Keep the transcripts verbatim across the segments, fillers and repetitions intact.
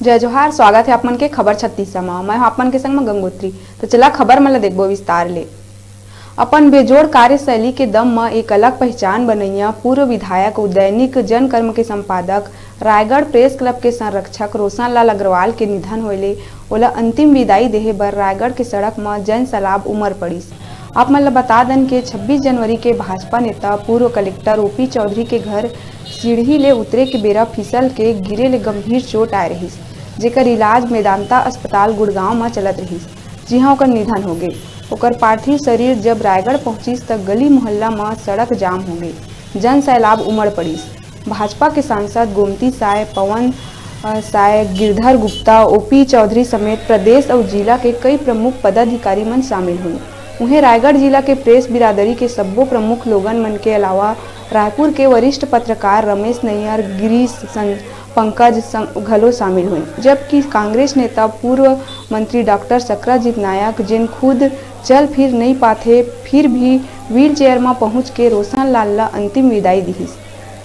जय जोहार, स्वागत हे आप मन के खबर छत्तीसा म। मैं हूं आप मन के संग म गंगोत्री। तो चला खबर मन ल देखबो विस्तार ले। अपन बेजोड़ कार्यशैली के दम म एक अलग पहचान बनइया पूर्व विधायक अउ दैनिक जनकर्म के संपादक, रायगढ़ प्रेस क्लब के संरक्षक रोशनलाल अग्रवाल के निधन होए ले ओला अंतिम विदाई देहे बर रायगढ़ के सड़क म जनसैलाब उमड़ पड़िस। आप मन ल बता दन के छब्बीस जनवरी के भाजपा नेता पूर्व कलेक्टर ओपी चौधरी के घर सीढ़ी ले उतरे के बेरा फिसल के गिरे ले गंभीर चोट आए रहिस, जेकर इलाज मेदांता अस्पताल गुड़गांव म चलत रहिस, जिहां ओकर निधन होगे। ओकर पार्थिव शरीर जब रायगढ़ पहुंचिस, त गली मोहल्ला म सड़क जाम होगे, जनसैलाब उमड़ पड़िस। भाजपा के सांसद गोमती साय, पवन, अ, साय, गिरधर गुप्ता, ओपी चौधरी समेत प्रदेश अउ जिला के कई प्रमुख पदाधिकारी मन शामिल हुइन। उहें, रायगढ़ जिला के प्रेस बिरादरी के सब्बो प्रमुख लोगन मन के अलावा रायपुर के वरिष्ठ पत्रकार रमेश नैयर, गिरीश सं-, पंकज सं-, घलो शामिल हुइन, जबकि कांग्रेस नेता पूर्व मंत्री डॉक्टर चक्रजीत नायक, जेन खुद चल फिर नइ पाथे, फिर भी व्हीलचेयर म पहुंच के रोशनलाल ल अंतिम विदाई दिहिस।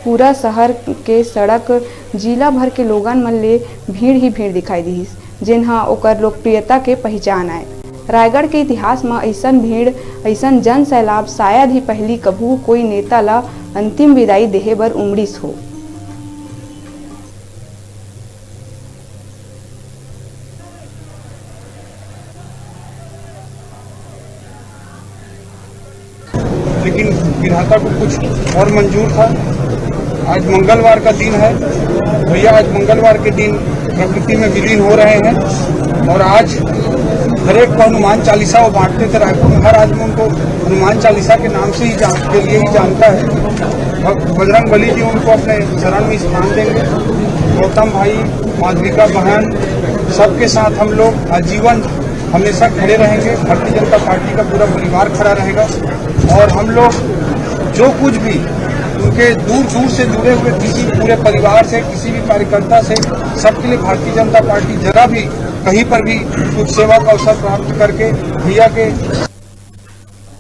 पूरा शहर के सड़क, जिला भर के लोगन मन ले भीड़ ही भीड़ दिखाई दिहिस, जेन ह ओकर लोकप्रियता के पहिचान आय। रायगढ़ के इतिहास म अइसन भीड़, अइसन जनसैलाब शायद ही पहिली कभू कोई नेता ल अंतिम विदाई देहे बर उमड़िस हो। लेकिन विधाता को कुछ और मंजूर था। आज मंगलवार का दिन है। भैया आज मंगलवार के दिन प्रकृति में विलीन हो रहे हैं। और आज हर एक को हनुमान चालीसा वो बांटते थे। रायपुर में हर आदमी उनको हनुमान चालीसा के नाम से ही जान, के लिए ही जानता है। भक्त बजरंग बली जी उनको अपने शरण में स्थान देंगे। गौतम भाई, माधविका बहन, सबके साथ हम लोग आजीवन हमेशा खड़े रहेंगे। भारतीय जनता पार्टी का पूरा परिवार खड़ा रहेगा। और हम लोग जो कुछ भी उनके दूर दूर से जुड़े हुए किसी पूरे परिवार से, किसी भी कार्यकर्ता से, सबके लिए भारतीय जनता पार्टी जरा भी कहीं पर भी कुछ सेवा का अवसर प्राप्त करके भैया के